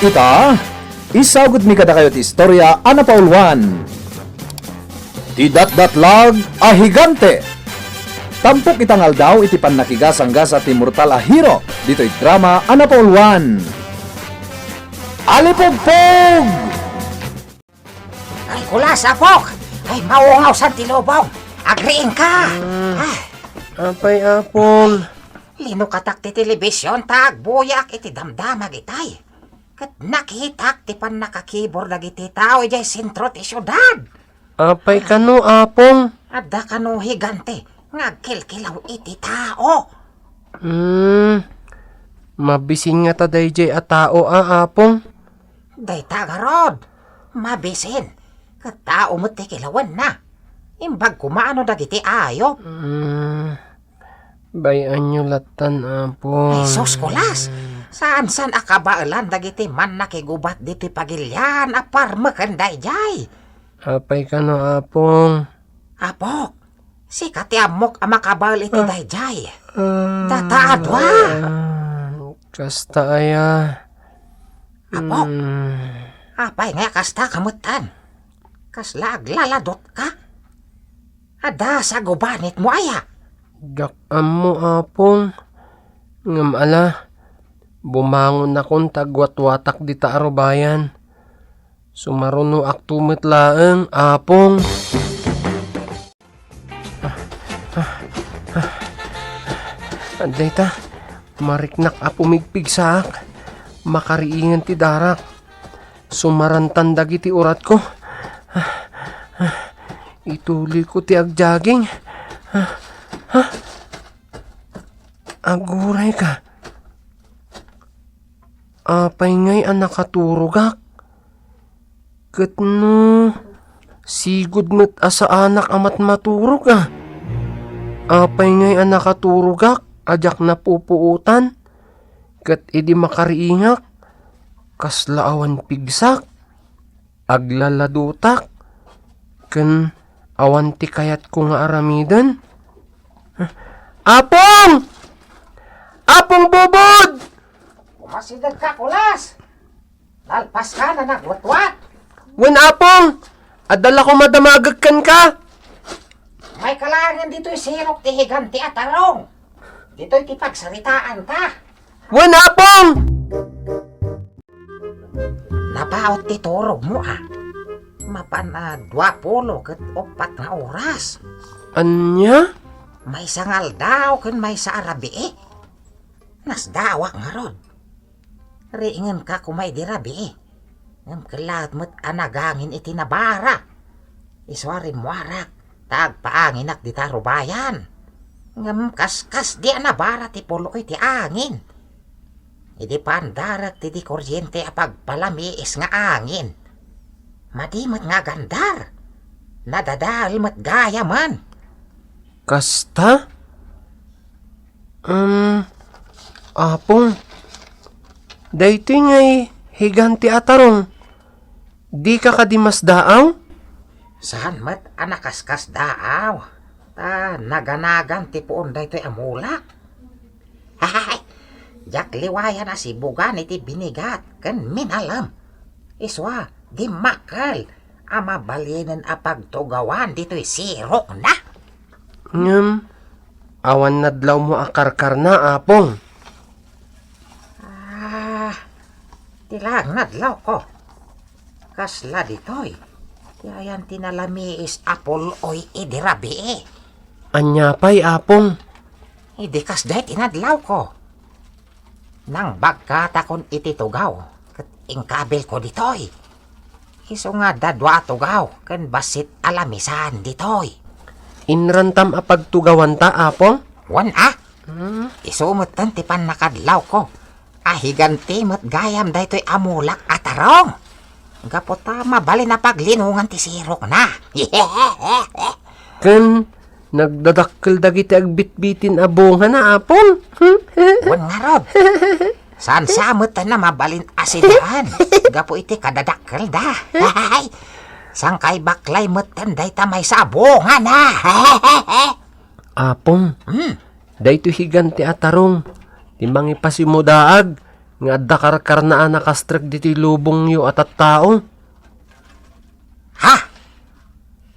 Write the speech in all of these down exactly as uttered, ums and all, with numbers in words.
Ita, isagudmi kadakayo ti istorya a napauluan, Ti Datdatlag a Higante. Tampok ita nga aldaw iti pannakigasanggasa ti mortal a hero ditoy drama a napauluan, Alipugpog! Ay, kulas, Apok! Ay, maungaw san ti lubong! Agriingka! Ah, Ah, apay, Apong? Linukatak ti telebision ta agbuyak iti damdamag itay. Ket nakitak ti pannakakibor dagiti tao idiay sentro ti siudad. Apay kano, Apong? Adda kano higante nga agkilkilaw iti tao. Hmm, mabisin ngata daydiay a tao a, Apong? Dayta garud, mabisin. Ket tao met ti kilawenna. Imbag koma no dagiti ayop. Hmm, bay-anyo lattan, Apong. Ay, sus, kulas! Saan-san a kabaelan dagiti mannakigubat ditoy pagilian a parmeken daydiay. Apay kano, Apong? Apok, sika ti ammok a makabael iti Ah. daydiay. Ah. Data a dua. Ah, kasta aya. Apok, Hmm. apay nga kasta ka metten? Kasla aglaladotka? Adda sagubanitmo aya? Diak ammo, Apong. Ngem ala, bumangonnakon ta agwatwatak dita a rubayan. Sumarunoakto met laeng, Apong. Adda ita, mariknak a pumigpigsaak. Makariingen ti darak. Sumarantan dagiti uratko. Ituliyko ti agjaging. Aguray ka. Apay ngay a nakaturogak? Ket no, sigud met a saanak a matmaturog a. Apay ngay a nakaturogak a diak napupuotan? Ket idi makariingak, kasla awan pigsak, aglaladotak, ken awan ti kayatko nga aramiden. Apong! Apong Bubod! Umasideg ka, kulas! Nalpas ka na nagwatwat! Wen, Apong! Adda la koma damagek kenka! May kalaangan ditoy sirok ti higante a tarong. Ditoy ti pagsaritaanta. Wen, Apong! Napaut ti turogmo, a. Mapan a dua pulo ket uppat nga oras. Ania? Maysa nga aldaw ken maysa a rabii. Nasdaawak ngarud. Riingenka koma idi rabii. Ngem kellaat met a nagangin iti nabara. Isu a rimmuarak ta agpaanginak dita rubayan. Ngem kaskasdi a nabara ti puloy ti angin. Idi paandarek ti di kurriente a pagpalamiis nga angin, madi met nga agandar. Nadadael met gayamen. Kasta? Um, Apong, daytoy ngay higante a tarong, dika kadi masdaaw? Saan met a nakaskasdaaw, ta naganagan ti puon daytoy a mulak. Hay, diak liwayan a sibugan iti binigat ken minalem. Isu a, dimmakkel a mabalinen a pagtugawan ditoy sirokna. Ngem, awan nadlawmo a karkarna, Apong. Ah, ti laeng nadlawko. Kasla ditoy, ti ayan ti nalamiis a puloy idi rabii. Ania pay, Apong? Idi kasdiay ti nadlawko. Nangbagkatakon iti tugaw, ket inkabilko ditoy. Isu nga adda dua a tugaw ken bassit a lamisan ditoy. Inrantam a pagtugawanta, Apong? Wen a. Hmm? Isu metten ti pannakadlawko. A higante met gayam daytoy a mulak a tarong. Gapu ta mabalin a paglinongan ti sirokna. Ken nagdadakkel dagiti agbitbitin a bungana, Apong. Wen ngarud. Saan sa met na mabalin a sidaen gapu iti kadadakkelda. Sangkay baklay metten dayta maysa a bungana. Apong, Hmm. daytoy higante a tarong ti mangipasimudaag nga adda karkarna a nakastrek ditoy lubongyo a tattao. Ha?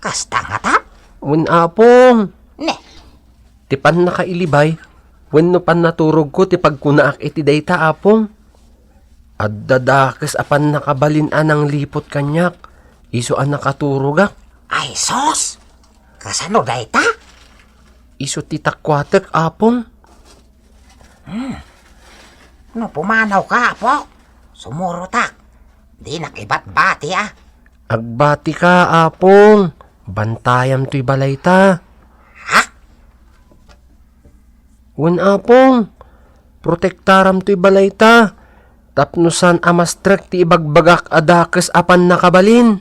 Kasta ngata? Wen, Apong. Ne. Ti pannakailibay wenno pannaturogko ti pagkunaak iti dayta, Apong. Adda dakes a pannakabalin a nangliput kaniak, isu a nakaturogak. Ay, sus! Kasano dayta? Isu ti takuatek, Apong. Hmm. No pumanawka, Apo, sumurotak. Dinak ibatbati, a. Agbatika, Apong. Bantayam toy balayta. Ha? Wen, Apong. Protektaram toy balayta. Tapno saan a mastrek ti ibagbagak a dakes a pannakabalin.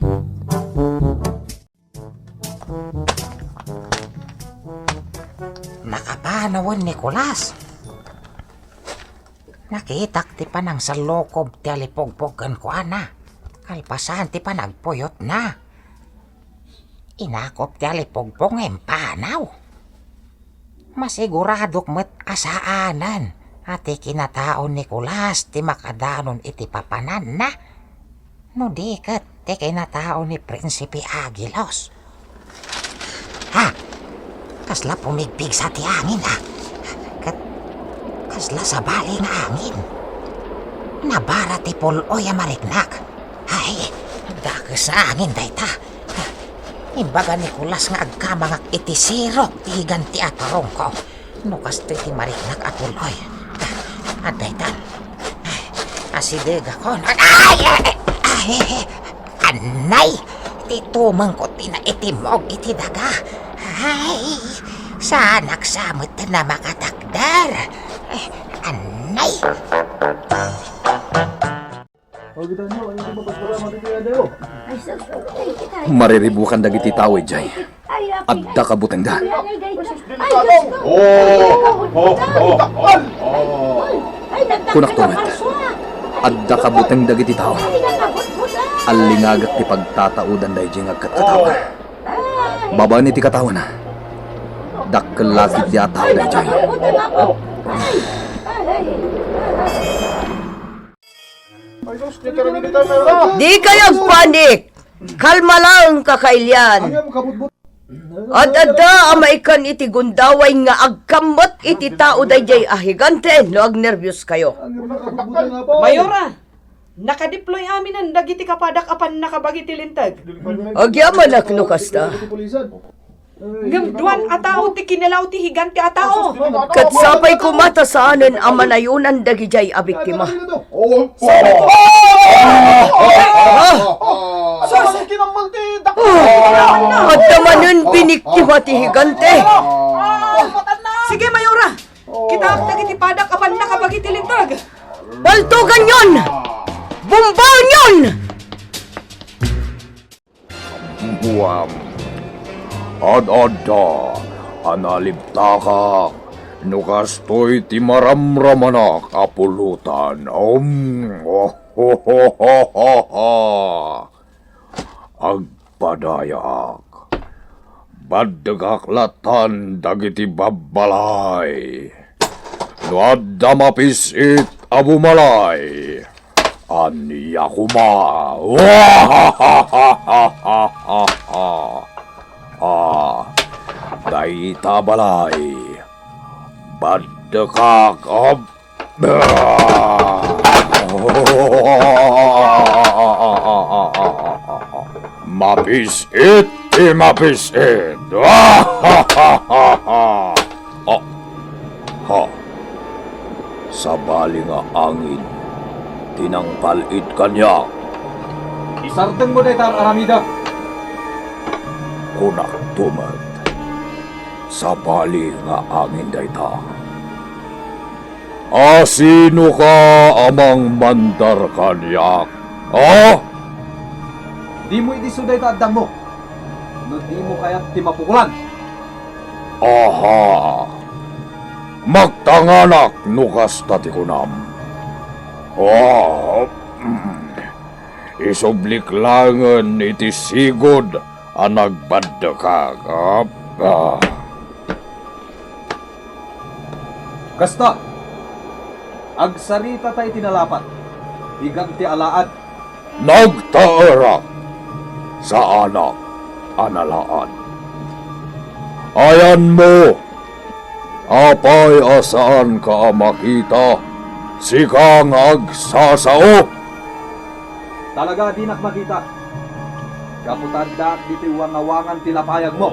Nakapanawen ni Kulas. Nakitak ti panangsallukob ti alipugpog kenkuana, kalpasan ti panagpuyotna. Inakop ti alipugpog nga impanaw. Masiguradok met a saanen a ti kinatao ni Kulas ti makadanon iti papananna, no di ket ti kinatao ni Prinsipe Agilos. Ha? Kasla pumigpigsa ti angin, a. Ket kasla sabali nga angin. Nabara ti pul-oy a mariknak. Ay, dakes nga angin dayta. Imbaga ni Kulas nga agkamangak iti sirok ti higanti a tarongko. No kastoy ti mariknak a pul-oy. Adda itan. Asidegakon. Ay! Ay! Ay! Anay! Ti tumengko ti naitimmog iti daga. Ay! Saanak sa met a makatakder. Anay! Mariribukan dagiti tao idiay. Adda kabutengda. Kunak to met, adda kabuteng dagiti tao. Allingagak ti pagtataodan daydiay nga agkatkatawa. Babaen iti katawana, dakkel la ketdi a tao daydiay. Dikay agpanik! Kalma laeng, kakailian! Ad-adda a maikan iti gundaway nga agkammet iti tao daydiay a higante no agnerbios kayo. Mayora, nakadiploy aminen dagiti kapadak a pannakabagi ti linteg. Agyamanak no kasta. Ngem duan a tao ti kinalaw ti higante a tao. Ket sapay koma ta saanen a manayonan dagidiay a biktima. Ah! Adda manen biniktima ti higante. Sige, Mayora. Kitaak dagiti padak a pannakabagi ti linteg. Paltuganyon! Bombaenyon! Buam. Ad-adda a nalibtakak no kastoy ti maramramanak a pulutan. Um. Agpadayaak. Baddegak latan dagiti babbalay. No adda mapis-it a bumalay, ania koma? Ah, dayta balay. Baddekak, ah, mapis-it ti mapis-it. Ah, ha. Sabali nga angin ti nangpal-id kaniak. Isardengmo dayta ar-aramidek. Kunakto met, sabali nga angin dayta. A sinoka a mangmandar kaniak? Ah? Dimo idisso dayta addangmo, no dimo kayat ti mapukolan. Aha. Magtanganak no kasta ti kunam. Ah, mm. Isublik laengen iti sigud a nagbaddekak. Ah. Kasta, Agsarita ta iti nalapat, higante alaad. Nagtaerak, saanak a nalaad. Ayanmo, apay a saanka a makita, sika nga agsasao? Talaga, dinak makita. Gapu ta addaak ditoy wangawangan ti lapayagmo.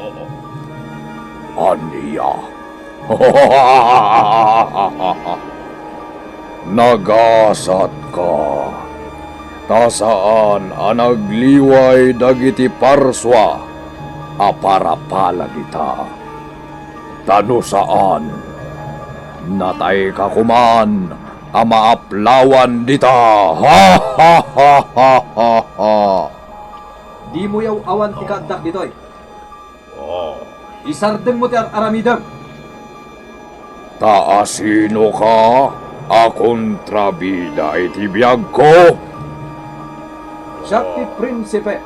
Ania? Nagasatka, ta saan a nagliway dagiti parsua a parapala dita. Ta no saan, natayka koman a maaplawan dita. Dimo yaw-awan ti kaaddak ditoy. Isardengmo ti ar-aramidem. Ta asinoka a kontrabida iti biagko? Siak ti prinsipe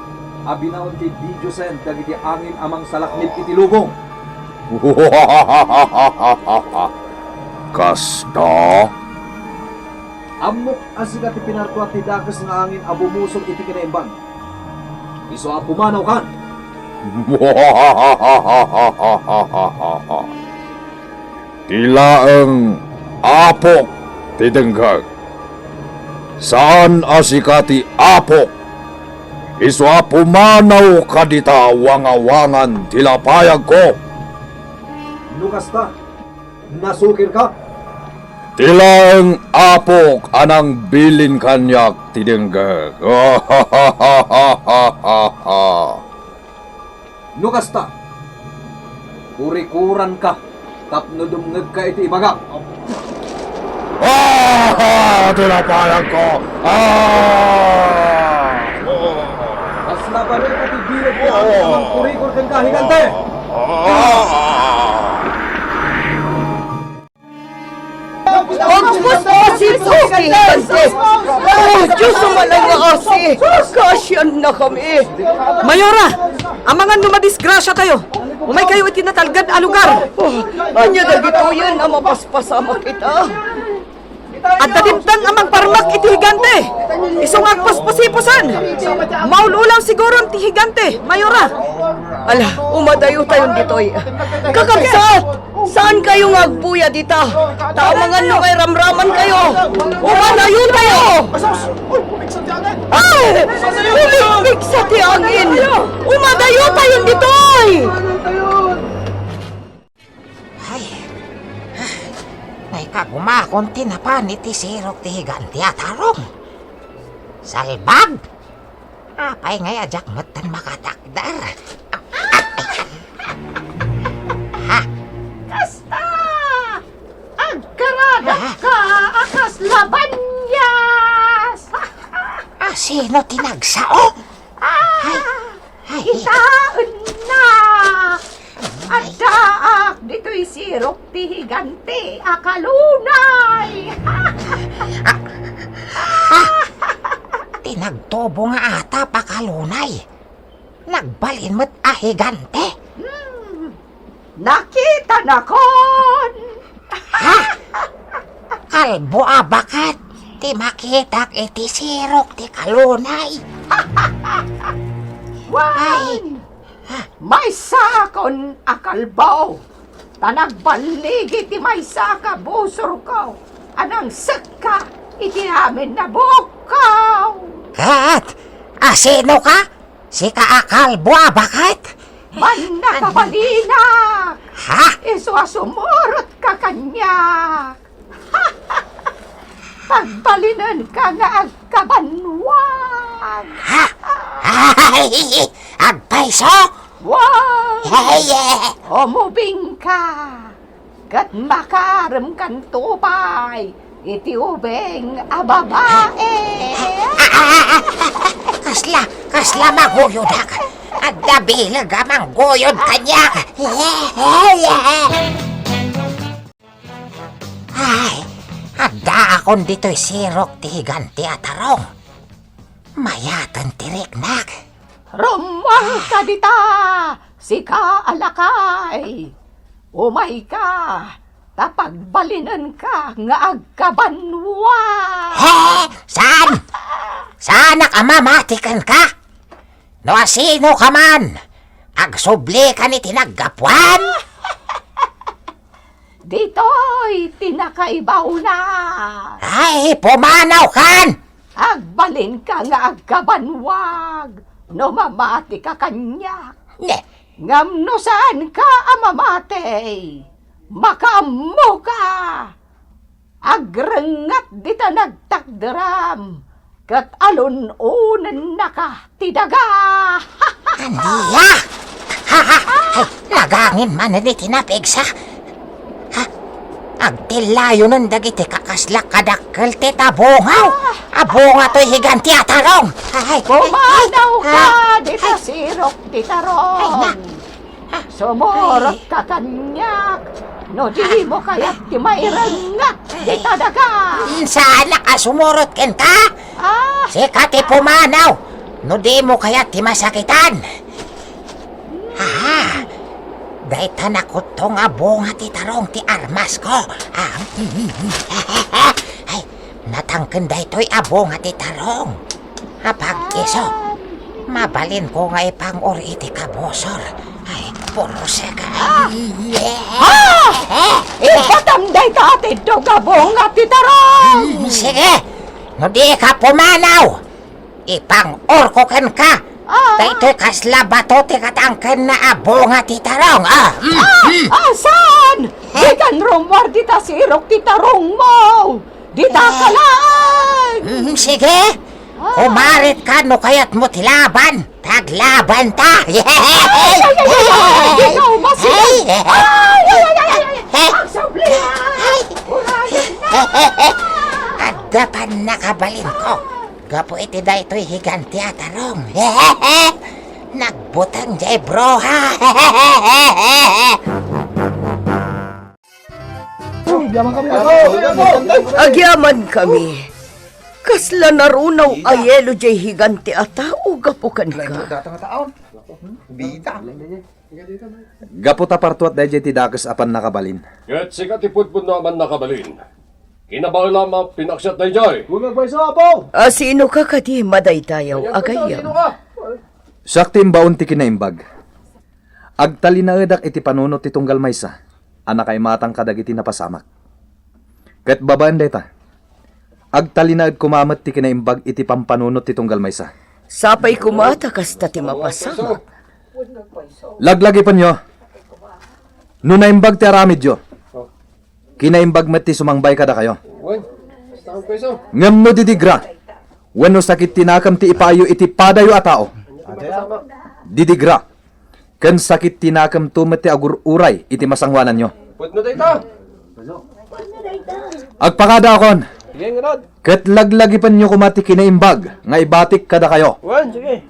a binaon ti didiosen dagiti angin a mangsalaknib iti lubong. Kasta? Ammok a sika ti pinartua ti dakes nga angin a bumusor iti kinaimbag. Isu a pumanawkan. Ti laeng apok ti denggek. Saan a sika ti apok. Isu a pumanawka dita wangawangan ti lapayagko. No kasta, nasukirka? Ti laeng apok a nangbilin kaniak ti denggek. No kasta, kurikuranka tapno dumngegka iti ibagak. Ah! Ti lapayagko! Ah! Kasla bareka ti bileg ti angin a mangkurikor kenka, higante! Ah! Agpaspasit ko ti higante. Oh, Dios, umanay nga asi. Kaasiannakami. Mayora, amangan no madisgrasiatayo, umaykayo iti natalged a lugar. Oh, ania dagitoyen a mapaspasamak ita? Adda dimteng a mangparmek iti higante. Isu nga agpaspasipusan. Maul-ulaw siguron ti higante, Mayora. Ala, umadayotayon ditoy. Kakabsat! Saankayo nga agbuya dita? Ta amangan no mairamramankayo. Umadayotayo! Ay! Umikpiksa ti angin! Umadayotayon ditoy! Ay, naikagumakon ti napan iti sirok ti higante a tarong. Salbag! Apay ngay a diak metten makatakder? Ha? Kasta! Agkaradakka a kasla banias! Asino ti nagsao? Ah! Ay, ay. Kitaennak! Addaak ditoy sirok ti higante a kalunay! Ah, ah, ti nagtubo nga atap a kalunay. Nagbalin met a higante. Hmm. Nakitanakon! Ha? Kalbo a baket ti makitak iti sirok ti kalunay. Wen, ay, ha? Maysakon a kalbo, ta nagballigi ti maysa a kabusorko a nangsekka iti amin a buokko. Ket asino ka? Sika a kalbo a baket? Mannakabalinak! Ha? Isu a sumurotka kaniak! Pagbalinenka nga agkabannuan! Ha? Ay, agpayso? Wen! Ay, eh. Umubingka! Ket makaaremkanto pay iti ubing a babae. Ah, ah, ah, ah, kasla, kasla maguyodak. Adda bileg a mangguyod kaniak. Ay, addaakon ditoy sirok ti higante a tarong. Mayaten ti riknak. Rummuarka dita, sika a lakay! Umayka, ta pagbalinenka nga agkabanwag. He! Saan? Saanak a mamati kenka? No asino ka man, agsubli kan iti naggapuan? Ditoy ti nakaibawna. Ay, pumanaw kan! Agbalinka nga agkabanwag no mamati ka kaniak. Ne. Ngem no saanka a mamati, makaammoka. Agrengngat dita nagtakderam, ket alun-onennaka ti daga. Ania? Ha, ha, ha. Ay, nagangin manen iti napigsa. Ha? Agtillayonen dagiti kakaslak kadakkel ti tabungaw. Abunga toy higanti a tarong. Ay, ay, ay, Pumanawka ah, dita ay. Sirok ti tarong. Ay, na. Sumurotka kaniak no dimo kayat ti mairengngat dita daga. Saanak a sumurot kenka? Ah. Sika ti pumanaw no dimo kayat ti masakitan. Aha! Dayta nakutto nga bunga ti tarong ti armasko. Ah. Ay, natangken daytoy a bunga ti tarong. Apag-iso, mabalinko nga ipang-or iti kabusor. Ay, puro seka. Ah! Ah! Ipatam dayta atiddog a bunga ti tarong! Mm, sige, no di ka pumanaw, ipang-orko kenka. Ah! Daytoy kasla bato ti katangkenna a bunga ti tarong. Ah, mm, Ah! mm. Asan? Eh? Dikan rummuar dita sirok ti tarongmo! Dita ka laeng! Mm, sige. Ah. Kumarit ka no kayat mo ti laban. Taglaban ta. Ay, ay, ay, ay, ay, ay, Ginoo, masidag. Ay, ay, ay, ay, ay, ay. Eh? Agsubli! Ay. Urayan na! Adda pannakabalinko. Gapu iti daytoy higanti a tarong. Nagbuteng jay bruha. Uy, agyaman kami, apo! Agyaman kami. Kasla narunaw a yelo jay higanti a tao gapu kenka. Bida. Gapu ta partuat dayjay ti dakes a pannakabalin. Ket sika ti pudpudno a mannakabalin. Kinabaelam a pinaksiat dayjay. Uy, agpayso, apo! A sinoka kadi madaydayaw a gayyem? Siak ti imbaon ti kinaimbag. Agtalinaedak iti panunot ti tunggal maysa a nakaimatang kadagiti napasamak. Ket babaen dayta, agtalinaed koma met ti kinaimbag iti pampanunot ti tunggal maysa. Sapay koma ta kasta ti mapasamak. Laglagipenyo, no naimbag ti aramidyo, kinaimbag met ti sumangbay kadakayo. Wen, basta ang pweso. Ngem no didigra, wenno sakit ti nakem ti ipaayyo iti padayo a tao, didigra, ken sakit ti nakemto met ti agur-uray iti masangoananyo. Putno dayta. Agpakadaakon. Sige, ngarud. Ket laglagipenyo koma ti kinaimbag nga ibatik kadakayo. Wen, sige.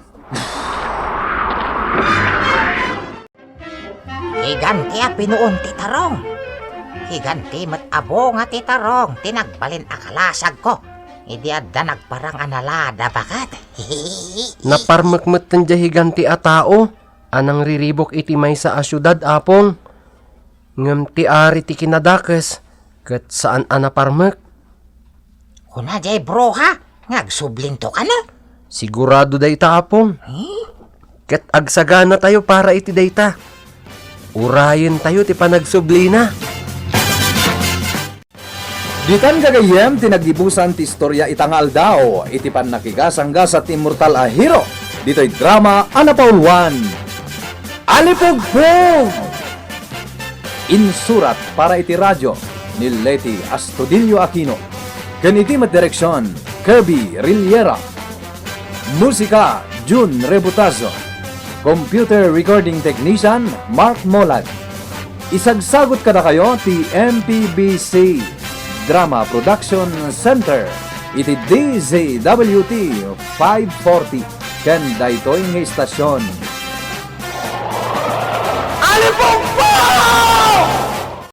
Higanti a pinuon ti tarong. Higanti met a bunga ti tarong ti nagbalin a kalasagko idi adda nagparang a nalada baket. Naparmek metten jay higanti a tao a nangriribuk iti maysa a siudad, Apong. Ngem ti ari ti kinadakes ket saan a naparmek. Kuna jay bruha nga agsublinto kano? Sigurado dayta, Apong. Eh? Ket agsaganatayo para iti dayta. Urayentayo ti panagsublina. Ditan gagayyem ti naggibusan ti istoria ita nga aldaw iti pannakigasanggasat ti immortal a hero ditoy drama a napauluan, Alipugpug! Insurat para iti radio ni Leti Astudillo Aquino, ken iti met direksion, Kirby Rillera. Musika, Jun Rebutazo. Computer recording technician, Mark Molag. Isagsagut kadakayo ti M P B C Drama Production Center iti D Z W T five forty ken daytoy nga istasyon.